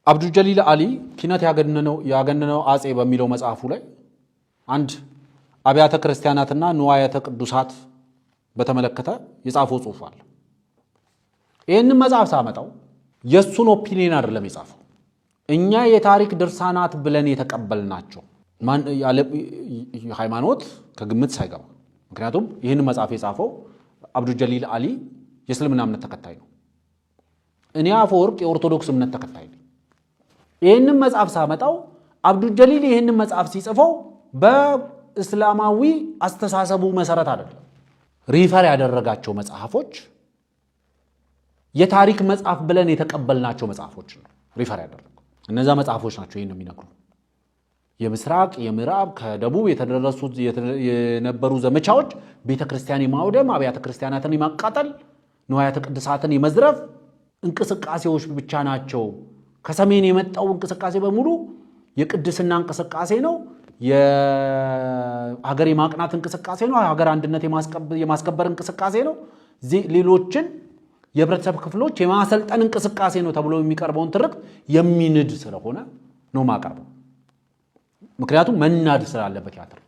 አብዱጀሊል አሊ ኪነት ያገነነው አጼ በሚለው መጽሐፉ ላይ አንድ አብያተ ክርስቲያናትና ንዋያተ ቅዱሳት በተመለከተ የጻፈው ጽሑፍ አለ። ይህንን መጽሐፍ ሳመጣው የእሱን opinion አይደለም የጻፈው። እኛ የታሪክ ድርሳናት ብለን የተቀበልናቸው ሃይማኖት ከግምት ሳይገባ፣ ምክንያቱም ይህን መጽሐፍ የጻፈው አብዱጀሊል አሊ የእስልምና እምነት ተከታይ ነው። እኔ አፈወርቅ የኦርቶዶክስ እምነት ተከታይ ነኝ። ይህንን መጽሐፍ ሳመጣው አብዱጀሊል ይህንን መጽሐፍ ሲጽፈው በእስላማዊ አስተሳሰቡ መሰረት አይደለም። Refer ያደረጋቸው መጽሐፎች የታሪክ መጽሐፍ ብለን የተቀበልናቸው መጽሐፎች ነው refer ያደረገው። እነዛ መጽሐፎች ናቸው ይህን የሚነግሩ። የምስራቅ፣ የምዕራብ፣ ከደቡብ የተደረሱት የነበሩ ዘመቻዎች ቤተ ክርስቲያን የማውደም፣ አብያተ ክርስቲያናትን የማቃጠል፣ ንዋያተ ቅድሳትን የመዝረፍ እንቅስቃሴዎች ብቻ ናቸው። ከሰሜን የመጣው እንቅስቃሴ በሙሉ የቅድስና እንቅስቃሴ ነው። የሀገር የማቅናት እንቅስቃሴ ነው። ሀገር አንድነት የማስከበር እንቅስቃሴ ነው። ሌሎችን የህብረተሰብ ክፍሎች የማሰልጠን እንቅስቃሴ ነው ተብሎ የሚቀርበውን ትርክት የሚንድ ስለሆነ ነው ማቀርበው። ምክንያቱም መናድ ስላለበት ያ ትርክት።